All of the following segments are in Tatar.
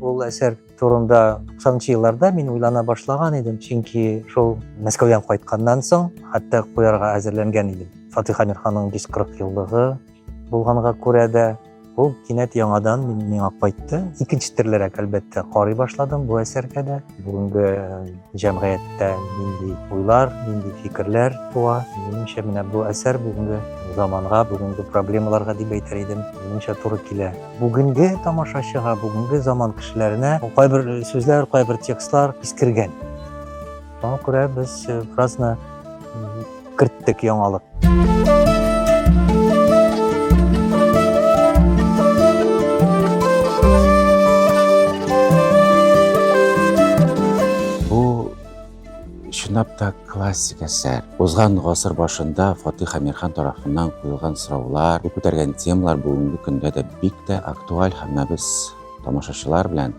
Ул әсәр турында 90 елларда мин уйлана башлаган идем, чөнки шул Мәскәүдән кайтканнан соң хәтта куярга әзерләнгән идем. Фатих Әмирханның 140 еллыгы булганга күрә дә ул кинәт яңадан миңа кайтты. Икенче төрлерәк, әлбәттә, карый башладым бу әсәргә дә. Бүгенге җәмгыятьтә нинди уйлар, нинди фикерләр туа. Минемчә, менә бу әсәр бүгенге заманга, бүгенге проблемаларга дип әйтер идем, минемчә туры килә. Бүгенге тамашачыга, бүгенге заман кешеләренә кайбер сүзләр, кайбер текстлар искергән. Шуңа күрә без беразны керттек яңалык. Бу чынлап та классик әсәр. Узган гасыр башында Фатих Әмирхан тарафыннан куелган сораулар, ул күтәргән темалар бүгенге көндә дә бик тә актуаль һәм без тамашачылар белән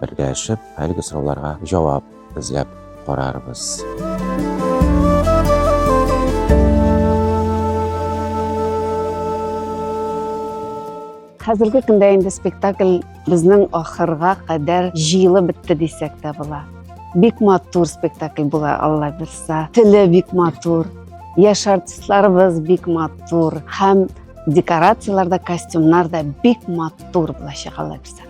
бергәләшеп әлеге сорауларга җавап эзләп карарбыз. Хәзерге көндә инде спектакль безнең ахырга кадәр җыелып бетте дисәк тә була. Бик матур спектакль була, Алла бирса. Теле бик матур, яшь артистларыбыз бик матур һәм декорацияләр дә, костюмнар да бик матур булачак, Алла бирса.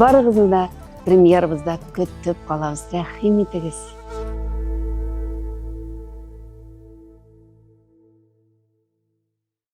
Барыгызны да премьерабызда көтеп калабыз. Рәхим итегез.